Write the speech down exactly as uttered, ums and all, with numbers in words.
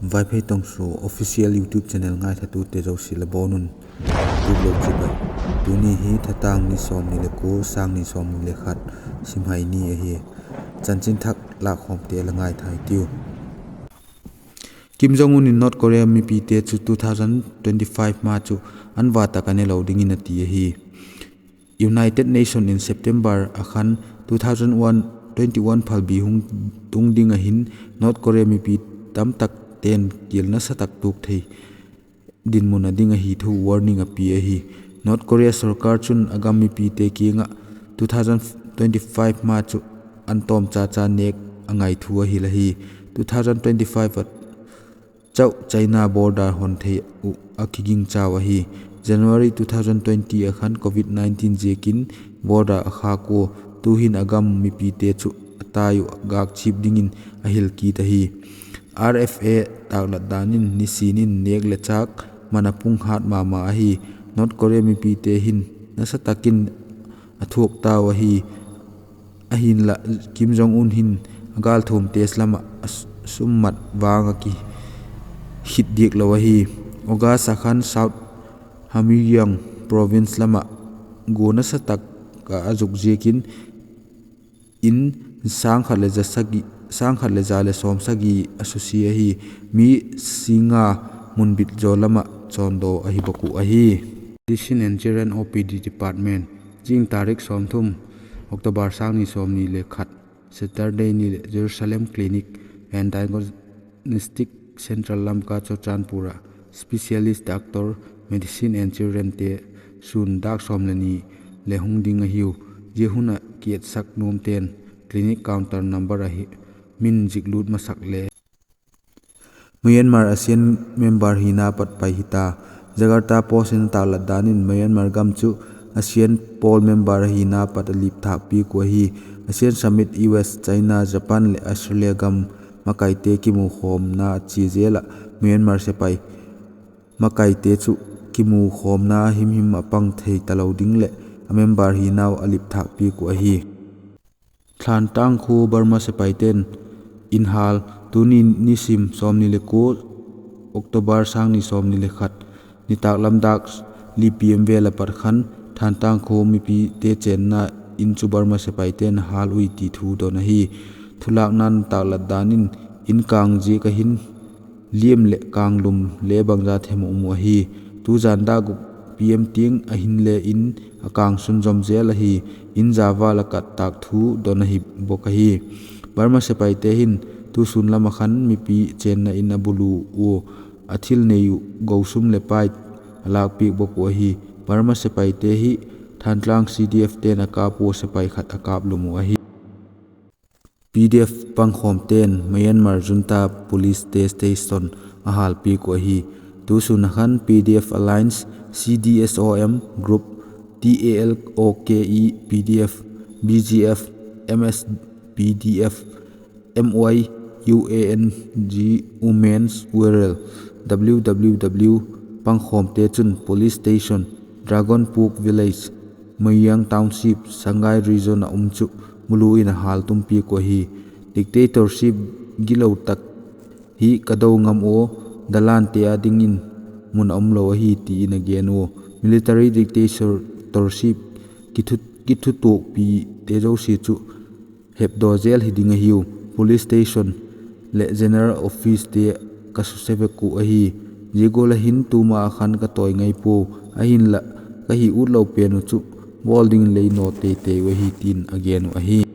Vaiphei Tongsu Official YouTube channel ngaithatute zosia la bawn un, tup lo chibai. Tuni hi thatâng ni sawmni le kua, sâng ni sawmni le khat, simhai ni ahi. Chanchin thak lâkkhawmte la ngaithai tiu. Kim Jong Un in North Korea mipite chu two thousand twenty-five ma chu an va tak a ne lo dingin a ti ahi. United Nation in September a khan two thousand twenty-one phalbi hung tung ding ah hin North Korea mipi tamtakte'n kial nasa tak tuak thei dinmun a ding ahi thu warning a pia ahi. North Korea sorkar chun a gam mipite kiang ah two thousand twenty-five ma chu an tawmchacha nêk a ngai thu a hil ahi. Two thousand twenty-five ah chau China border hon thei uh a kigingchau ahi. January two thousand twenty a khan covid nineteen ziakin border a khâk ua, tu'hin a gam mipite chu a tai uh gâkchip dingin a hil kit ahi. R F A tâklat dan in nisin in nêk leh châk man a pung hât ma ma ahi. North Korea mipite hin nasa tak in a thuak tau ahi. Ahinla, Kim Jong Un hin a gâlthuam test lam ah a summat vang a kikhit diak lo ahi. August a khan South Hamgyong Province lam ah gua nasa tak ah a zuk ziakin in sâng khat le za le sawmsagi a susia ahi. Mi singa munbit zaw lam ah chawndaw ahi bak uh ahi. Medicine and Children O P D Department, zing tarik sawmthum October sâng ni sawmni le khat, Saturday ni leh Jerusalem Clinic and Diagnostic Centre Lamka Churachandpur ah specialist doctor, medicine and childrente sûn dâk sawm le ni le hung ding ahiu. Zia hun ah kietsak nuamte'n clinic counter number ah min ziklût masak le Myanmar ASEAN member hina pat pai hita. Jakarta Post in a tâklat dan in Myanmar gam chu ASEAN pawl member ahina pat a lipthâk piak uh ahi. ASEAN Summit U S, China, Japan leh Australia gam makaite kimukhawmna a chia zel ah Myanmar sepai makaite chu kimukhawmna himhim a pang thei talo ding leh a member hinau a lipthâk piak uh ahi. Thantlang khua Burma sepaite'n in hâl. Tuni nisim sawmni le kua October sâng ni sawmni le khat, nitâk lam dâk li P M vel a pat khan Thantlang khua mipite chênna in chu Burma sepaite'n a hâl ui ti thu dawn ahi. Thulâkna'n tâklat dan in, in kâng ziak ah hin liam leh kânglum le bangza them a um uh ahi. Tu zan dâk guk P M tiang a hinle in a kâng sunzom zel ahi. In zaval a kat tâk thu dawn ahi bawk ahi. Burma sepaite hin tusûn lam ah khan mipi chênna in a bulu ua, a thil nei uh go sum leh pai a lâkpiak bawk uh ahi. Burma sepaite hi Thantlang C D F te'n a kâp ua, sepai khat a kâplum uh ahi. P D F pangkhawmte'n Myanmar junta policete station a hâlpiak uh ahi. Tusûn a khan P D F Alliance, C D S O M Group, T A L O K E P D F, B G F, M S P D F, M Y U A N G Women's Warrior, W W W pangkhawmte chun police station, Dragon Puk Village, Mayang Township, Sagaing Region a um chu mulu in a hâltum piak uh ahi. Dictatorship gilo tak hi ka do ngam ua, dalante â dingin mun a umlo ahi ti in a gen ua. Military dictatorship kithutuakpite zosia chu hepdaw zel hi ding ahiu. Police station leh general officete ka suse vek uh ahi. Zia gual ah hin tuma ah khan ka tawi ngai puau. Ahinla, ka hi utlo pen uh chu bawl dingin lei naw teitei uh ahi, ti'n a gen uh ahi.